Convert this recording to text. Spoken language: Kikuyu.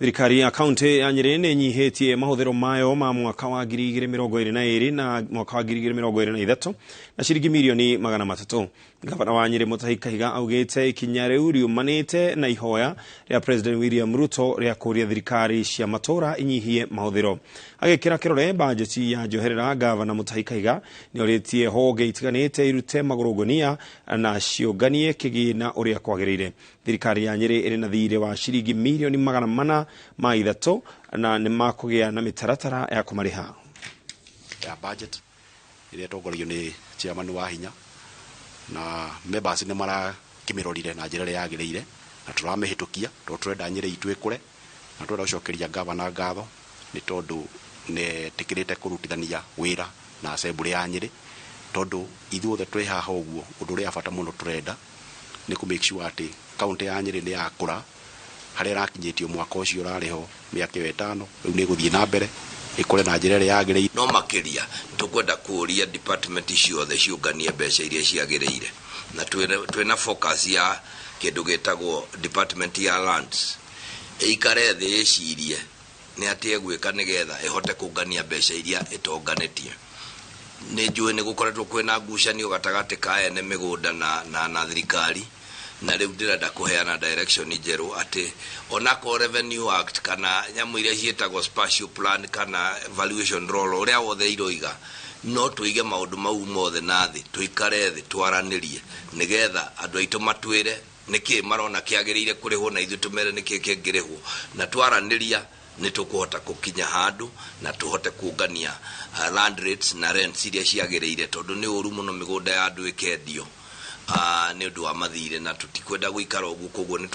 Thirikari ya kaunti ya Nyĩrĩ nĩ ĩnyihĩtie mahũthĩro mayo ma mwaka wa 2022 na mwaka wa 2023 na ciringi mirioni 300. Gavana wa Nyĩrĩ Mutahi Kahiga augĩte ikinya rĩu riumanĩte na ihoya rĩa President William Ruto rĩa kũria thirikari cia matũra inyihie mahũthĩro. Agĩkĩra kĩrore bajeti ya njoherera, Gavana Mutahi Kahiga nĩ orĩtie honge itiganĩte irute magũrũ ngũnia na ciũnganie kĩgĩna ũrĩa kwagĩrĩire. Thirikari ya Nyĩrĩ ĩrĩ na thirĩ wa ciringi mirioni 403 na nĩ makũgĩa na mĩtaratara ya kũmarĩha. Ya budget ĩrĩa ĩtongoragio nĩ chairman wa hinya na members nĩ marakĩmĩrorire na njĩra ĩrĩa yagĩrĩire na tũramĩhĩtũkia tondũ tũrenda Nyĩrĩ itũ ĩkũre na tũrenda gũcokeria gavana ngatho nĩ tondũ nĩ etĩkĩrĩte kũrutithania wĩra na assembly ya Nyĩrĩ, tondũ ithuothe twĩ haha ũguo, ũndũ ũrĩa wa bata mũno tũrenda nĩ kũ make sure atĩ kaunti ya Nyĩrĩ nĩ yakũra harĩa ĩrakinyĩtio mwaka ũcio ũrarĩ ho mĩaka ĩyo 5. Rĩu nĩ ĩgũthiĩ na mbere ĩkũre na njĩra ĩrĩa yagĩrĩire. No makĩria tũkwenda kũũria department ciothe ciũnganie mbeca iria ciagĩrĩire, na twĩna focus ya kĩndũ gĩtagwo department ya lands ĩikare thĩ ĩcirie nĩ atĩ ĩgwĩka nĩgetha ĩhote kũngania mbeca iria ĩtonganĩtie. Nĩ njũĩ nĩ gũkoretwo kwĩna ngucanio gatagatĩ ka ene mĩgũnda na thirikari, na rĩu ndĩrenda kũheana direction njerũ atĩ onakorwo Revenue Act kana nyamũ iria ciĩtagwo spatial plan kana valuation roll ũrĩa wothe iroiga, no tũige maũndũ mau mothe na thĩ, tũikare thĩ twaranĩrie nĩgetha andũ aitũ matwĩre nĩkĩ marona kĩagĩrĩire kũrĩhwo na ithuĩ tũmere nĩkĩ kĩngĩrĩhwo, na twaranĩria nĩ tũkũhota gũkinya handũ na tũhote kũngania land rates na rents iria ciagĩrĩire, tondũ nĩ ũru mũno mĩgũnda ya andũ ĩkendio nĩ ũndũ wa mathirĩ na tũtikwenda gũikara ũguo. Koguo nĩ